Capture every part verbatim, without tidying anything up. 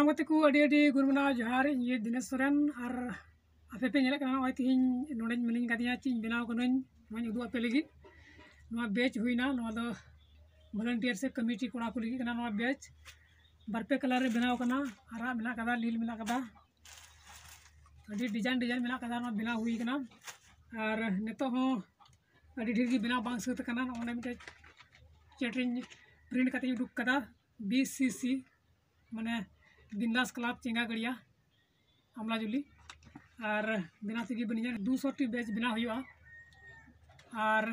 ᱜᱟᱛᱮ ᱠᱚ, ᱟᱹᱰᱤ ᱟᱹᱰᱤ ᱜᱩᱱ ᱢᱟᱱᱟᱣ ᱡᱚᱦᱟᱨ᱾ ᱤᱧ ᱜᱮ ᱫᱤᱱᱮᱥ ᱥᱚᱨᱮᱱ, ᱟᱨ ᱟᱯᱮ ᱯᱮ ᱧᱮᱞᱮᱫ ᱠᱟᱱᱟ, ᱱᱚᱜᱼᱚᱭ ᱛᱤᱦᱤᱧ ᱱᱚᱰᱮᱧ ᱢᱤᱱᱟᱹᱧ ᱠᱟᱫᱤᱧᱟ, ᱪᱮᱫ ᱤᱧ ᱵᱮᱱᱟᱣ ᱠᱟᱹᱱᱟᱹᱧ, ᱱᱚᱣᱟᱧ ᱩᱫᱩᱜ ᱟᱯᱮ ᱞᱟᱹᱜᱤᱫ᱾ ᱱᱚᱣᱟ ᱵᱮᱪ ᱦᱩᱭᱱᱟ, ᱱᱚᱣᱟ ᱫᱚ ᱵᱷᱚᱞᱮᱱᱴᱤᱭᱟᱨ ᱥᱮ ᱠᱚᱢᱤᱴᱤ ᱠᱚᱲᱟ ᱠᱚ ᱞᱟᱹᱜᱤᱫ ᱠᱟᱱᱟ᱾ ᱱᱚᱣᱟ ᱵᱮᱪ ᱵᱟᱨ ᱯᱮ ᱠᱟᱞᱟᱨ ᱨᱮ ᱵᱮᱱᱟᱣ ᱠᱟᱱᱟ, ᱟᱨᱟᱜ ᱢᱮᱱᱟᱜ ᱠᱟᱫᱟ, ᱞᱤᱞ ᱢᱮᱱᱟᱜ ᱠᱟᱫᱟ, ᱟᱹᱰᱤ ᱰᱤᱡᱟᱭᱤᱱ ᱰᱤᱡᱟᱭᱤᱱ ᱢᱮᱱᱟᱜ ᱠᱟᱫᱟ᱾ ᱱᱚᱣᱟ ᱵᱮᱱᱟᱣ ᱦᱩᱭ ᱠᱟᱱᱟ, ᱟᱨ ᱱᱤᱛᱚᱜ ᱦᱚᱸ ᱟᱹᱰᱤ ᱰᱷᱮᱨ ᱜᱮ ᱵᱮᱱᱟᱣ ᱵᱟᱝ ᱥᱟᱹᱛ ᱟᱠᱟᱱᱟ᱾ ᱱᱚᱜᱼᱚ ᱱᱚᱰᱮ ᱢᱤᱫᱴᱮᱡ ᱪᱮᱴ ᱨᱤᱧ ᱯᱨᱤᱱᱴ ᱠᱟᱛᱮᱧ ᱩᱰᱩᱠ ᱠᱟᱫᱟ, ᱵᱤ ᱥᱤ ᱥᱤ, ᱢᱟᱱᱮ ᱵᱤᱱᱫᱟᱥ ᱠᱞᱟᱵᱽ ᱪᱮᱸᱜᱟᱜᱟᱹᱲᱤᱭᱟ ᱟᱢᱞᱟᱡᱩᱞᱤ᱾ ᱟᱨ ᱵᱮᱱᱟᱣ ᱛᱮᱜᱮ ᱵᱟᱹᱱᱤᱧᱟ, ᱫᱩᱥᱚ ᱴᱤ ᱵᱮᱪ ᱵᱮᱱᱟᱣ ᱦᱩᱭᱩᱜᱼᱟ᱾ ᱟᱨ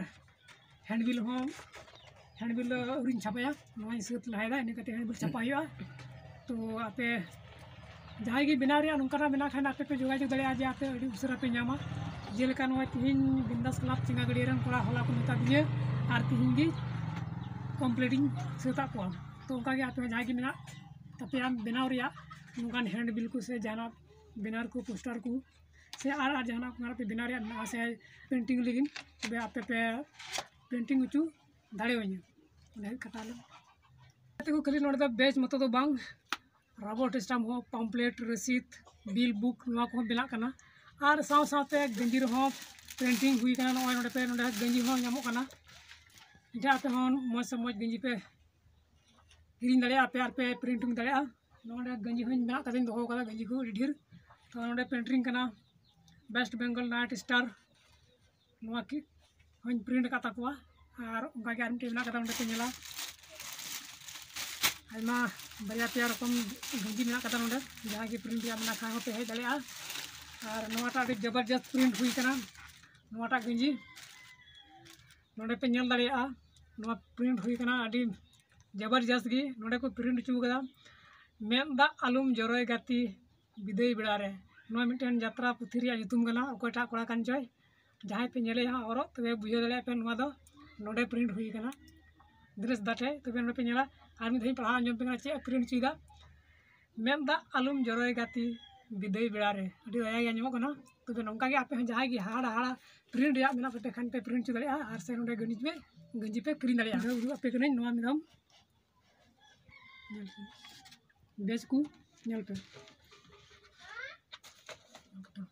ᱦᱮᱱᱰᱵᱤᱞ ᱦᱚᱸ, ᱦᱮᱱᱰᱵᱤᱞ ᱫᱚ ᱟᱹᱣᱨᱤᱧ ᱪᱷᱟᱯᱟᱭᱟ, ᱱᱚᱣᱟᱧ ᱥᱟᱹᱛ ᱞᱟᱦᱟᱭᱮᱫᱟ, ᱤᱱᱟᱹ ᱠᱟᱛᱮ ᱦᱮᱱᱰᱵᱤᱞ ᱪᱷᱟᱯᱟ ᱦᱩᱭᱩᱜᱼᱟ᱾ ᱛᱚ ᱟᱯᱮ ᱡᱟᱦᱟᱸᱭ ᱜᱮ ᱵᱮᱱᱟᱣ ᱨᱮᱭᱟᱜ ᱱᱚᱝᱠᱟᱱᱟᱜ ᱢᱮᱱᱟᱜ ᱠᱷᱟᱱ, ᱟᱯᱮ ᱯᱮ ᱡᱳᱜᱟᱡᱳᱜᱽ ᱫᱟᱲᱮᱭᱟᱜᱼᱟ, ᱡᱮ ᱟᱯᱮ ᱟᱹᱰᱤ ᱩᱥᱟᱹᱨᱟ ᱯᱮ ᱧᱟᱢᱟ᱾ ᱡᱮᱞᱮᱠᱟ ᱱᱚᱜᱼᱚᱭ ᱛᱤᱦᱤᱧ ᱵᱤᱱᱫᱟᱥ ᱠᱞᱟᱵᱽ ᱪᱮᱸᱜᱟᱜᱟᱹᱲᱤᱭᱟᱹ ᱨᱮᱱ ᱠᱚᱲᱟ ᱦᱚᱞᱟ ᱠᱚ ᱢᱮᱛᱟ ᱫᱤᱧᱟᱹ, ᱟᱨ ᱛᱤᱦᱤᱧ ᱜᱮ ᱠᱚᱢᱯᱞᱤᱴ ᱤᱧ ᱥᱟᱹᱛ ᱟᱫ ᱠᱚᱣᱟ᱾ ᱛᱚ ᱚᱱᱠᱟ ᱜᱮ ᱟᱯᱮ ᱦᱚᱸ ᱡᱟᱦᱟᱸᱭ ᱜᱮ ᱢᱮᱱᱟᱜ ᱛᱟᱯᱮᱭᱟ ᱵᱮᱱᱟᱣ ᱨᱮᱭᱟᱜ, ᱱᱚᱝᱠᱟᱱ ᱦᱮᱱᱰᱵᱤᱞ ᱠᱚ ᱥᱮ ᱡᱟᱦᱟᱱᱟᱜ ᱵᱮᱱᱟᱨ ᱠᱚ, ᱯᱳᱥᱴᱟᱨ ᱠᱚ, ᱥᱮ ᱟᱨ ᱟᱨ ᱡᱟᱦᱟᱱᱟᱜ ᱠᱚ ᱯᱮ ᱵᱮᱱᱟᱣ ᱨᱮᱭᱟᱜ ᱢᱮᱱᱟᱜᱼᱟ ᱥᱮ ᱯᱮᱱᱴᱤᱝ ᱞᱟᱹᱜᱤᱫ, ᱛᱚᱵᱮ ᱟᱯᱮ ᱯᱮ ᱯᱮᱱᱴᱤᱝ ᱦᱚᱪᱚ ᱫᱟᱲᱮᱭᱟᱹᱧᱟ᱾ ᱚᱸᱰᱮ ᱦᱮᱡ ᱠᱟᱛᱮ ᱟᱞᱮ ᱜᱟᱛᱮ ᱠᱚ, ᱠᱷᱟᱹᱞᱤ ᱱᱚᱰᱮ ᱫᱚ ᱵᱮᱪ ᱢᱚᱛᱚ ᱫᱚ ᱵᱟᱝ, ᱨᱟᱵᱚᱨ ᱥᱴᱟᱢᱯ ᱦᱚᱸ, ᱯᱟᱢᱯᱞᱮᱴ, ᱨᱚᱥᱤᱫ, ᱵᱤᱞ ᱵᱩᱠ, ᱱᱚᱣᱟ ᱠᱚᱦᱚᱸ ᱵᱮᱱᱟᱜ ᱠᱟᱱᱟ᱾ ᱟᱨ ᱥᱟᱶ ᱥᱟᱶᱛᱮ ᱜᱮᱧᱡᱤ ᱨᱮᱦᱚᱸ ᱯᱮᱱᱴᱤᱝ ᱦᱩᱭ ᱠᱟᱱᱟ᱾ ᱱᱚᱜᱼᱚᱭ ᱱᱚᱰᱮ ᱯᱮ, ᱱᱚᱰᱮ ᱜᱮᱧᱡᱤ ᱦᱚᱸ ᱧᱟᱢᱚᱜ ᱠᱟᱱᱟ᱾ ᱡᱟ ᱟᱯᱮ ᱦᱚᱸ ᱢᱚᱡᱽ ᱥᱮ ᱢᱚᱡᱽ ᱜᱮᱧᱡᱤ ᱯᱮ ᱠᱤᱨᱤᱧ ᱫᱟᱲᱮᱭᱟᱜᱼᱟ ᱯᱮ ᱟᱨ ᱯᱮ ᱯᱨᱤᱱᱴ ᱫᱟᱲᱮᱭᱟᱜᱼᱟ᱾ ᱱᱚᱰᱮ ᱜᱮᱧᱡᱤ ᱦᱚᱸᱧ ᱢᱮᱱᱟᱜ ᱠᱟᱫᱟᱧ, ᱫᱚᱦᱚ ᱠᱟᱫᱟ ᱜᱮᱧᱡᱤ ᱠᱚ ᱟᱹᱰᱤ ᱰᱷᱮᱨ᱾ ᱛᱚ ᱱᱚᱰᱮ ᱯᱮᱱᱴᱤᱝ ᱠᱟᱱᱟ ᱵᱮᱥᱴ ᱵᱮᱝᱜᱚᱞ ᱱᱟᱭᱤᱴ ᱥᱴᱟᱨ, ᱱᱚᱣᱟ ᱠᱤ ᱦᱚᱸᱧ ᱯᱨᱤᱱᱴ ᱟᱠᱟᱫ ᱛᱟᱠᱚᱣᱟ᱾ ᱟᱨ ᱚᱱᱠᱟ ᱜᱮ ᱟᱨ ᱢᱤᱫᱴᱮᱡ ᱢᱮᱱᱟᱜ ᱠᱟᱫᱟ, ᱚᱸᱰᱮ ᱯᱮ ᱧᱮᱞᱟ᱾ ᱟᱭᱢᱟ ᱵᱟᱨᱭᱟ ᱯᱮᱭᱟ ᱨᱚᱠᱚᱢ ᱜᱮᱧᱡᱤ ᱢᱮᱱᱟᱜ ᱠᱟᱫᱟ ᱱᱚᱰᱮ, ᱡᱟᱦᱟᱸᱭ ᱜᱮ ᱯᱨᱤᱱᱴ ᱨᱮᱭᱟᱜ ᱢᱮᱱᱟᱜ ᱠᱷᱟᱱ ᱦᱚᱸᱯᱮ ᱦᱮᱡ ᱫᱟᱲᱮᱭᱟᱜᱼᱟ᱾ ᱟᱨ ᱱᱚᱣᱟᱴᱟᱜ ᱟᱹᱰᱤ ᱡᱚᱵᱚᱨᱡᱚᱥᱛ ᱯᱨᱤᱱᱴ ᱦᱩᱭ ᱠᱟᱱᱟ ᱱᱚᱣᱟᱴᱟᱜ ᱜᱮᱧᱡᱤ᱾ ᱱᱚᱰᱮ ᱯᱮ ᱧᱮᱞ ᱫᱟᱲᱮᱭᱟᱜᱼᱟ, ᱱᱚᱣᱟ ᱯᱨᱤᱱᱴ ᱦᱩᱭ ᱠᱟᱱᱟ, ᱟᱹᱰᱤ ᱡᱚᱵᱚᱨᱡᱚᱥᱛ ᱜᱮ᱾ ᱱᱚᱰᱮ ᱠᱚ ᱯᱨᱤᱱᱴ ᱦᱚᱪᱚ ᱠᱟᱫᱟ, "ᱢᱮᱫ ᱫᱟᱜ ᱟᱞᱚᱢ ᱡᱚᱨᱚᱭ ᱜᱟᱛᱮ ᱵᱤᱫᱟᱹᱭ ᱵᱮᱲᱟ ᱨᱮ", ᱱᱚᱣᱟ ᱢᱤᱫᱴᱮᱱ ᱡᱟᱛᱨᱟ ᱯᱩᱛᱷᱤ ᱨᱮᱭᱟᱜ ᱧᱩᱛᱩᱢ ᱠᱟᱱᱟ᱾ ᱚᱠᱚᱭᱴᱟᱜ ᱠᱚᱲᱟ ᱠᱟᱱ ᱪᱚᱭ, ᱡᱟᱦᱟᱸᱭ ᱯᱮ ᱧᱮᱞᱮᱭᱟ ᱦᱟᱸᱜ ᱦᱚᱨᱚᱜ, ᱛᱚᱵᱮ ᱵᱩᱡᱷᱟᱹᱣ ᱫᱟᱲᱮᱭᱟᱜ ᱯᱮ ᱱᱚᱣᱟ ᱫᱚ ᱱᱚᱰᱮ ᱯᱨᱤᱱᱴ ᱦᱩᱭ ᱠᱟᱱᱟ᱾ ᱫᱤᱱᱮᱥ ᱫᱟ ᱴᱷᱮᱡ, ᱛᱚᱵᱮ ᱱᱚᱰᱮ ᱯᱮ ᱧᱮᱞᱟ᱾ ᱟᱨ ᱢᱤᱫ ᱫᱷᱟᱣ ᱤᱧ ᱯᱟᱲᱦᱟᱣ ᱟᱸᱡᱚᱢ ᱯᱮ ᱠᱟᱱᱟ ᱪᱮᱫ ᱮ ᱯᱨᱤᱱᱴ ᱦᱚᱪᱚᱭᱮᱫᱟ, "ᱢᱮᱫ ᱫᱟᱜ ᱟᱞᱚᱢ ᱡᱚᱨᱚᱭ ᱜᱟᱛᱮ ᱵᱤᱫᱟᱹᱭ ᱵᱮᱲᱟ ᱨᱮ", ᱟᱹᱰᱤ ᱫᱟᱭᱟ ᱜᱮ ᱟᱸᱡᱚᱢᱚᱜ ᱠᱟᱱᱟ᱾ ᱛᱚᱵᱮ ᱱᱚᱝᱠᱟ ᱜᱮ ᱟᱯᱮ ᱦᱚᱸ ᱡᱟᱦᱟᱸᱭ ᱜᱮ ᱦᱟᱦᱟᱲᱟ ᱦᱟᱦᱟᱲᱟ ᱯᱨᱤᱱᱴ ᱨᱮᱭᱟᱜ ᱢᱮᱱᱟᱜ ᱯᱮ ᱠᱷᱟᱱ ᱯᱮ ᱯᱨᱤᱱᱴ ᱦᱚᱪᱚ ᱫᱟᱲᱮᱭᱟᱜᱼᱟ, ᱟᱨ ᱥᱮ ᱱᱚᱰᱮ ᱜᱮᱧᱡᱤ ᱯᱮ, ᱜᱮᱧᱡᱤ ᱯᱮ ᱠᱤᱨᱤᱧ ᱫᱟᱲᱮᱭᱟᱜᱼᱟ᱾ ᱩᱫᱩᱜ ᱟᱯᱮ ᱠᱟᱹᱱᱟᱹᱧ ᱱᱚᱣᱟ ᱢᱮᱰᱟᱢ, ᱵᱮᱪ ᱠᱚ ᱧᱮᱞ ᱯᱮ, ᱮᱠᱫᱚᱢ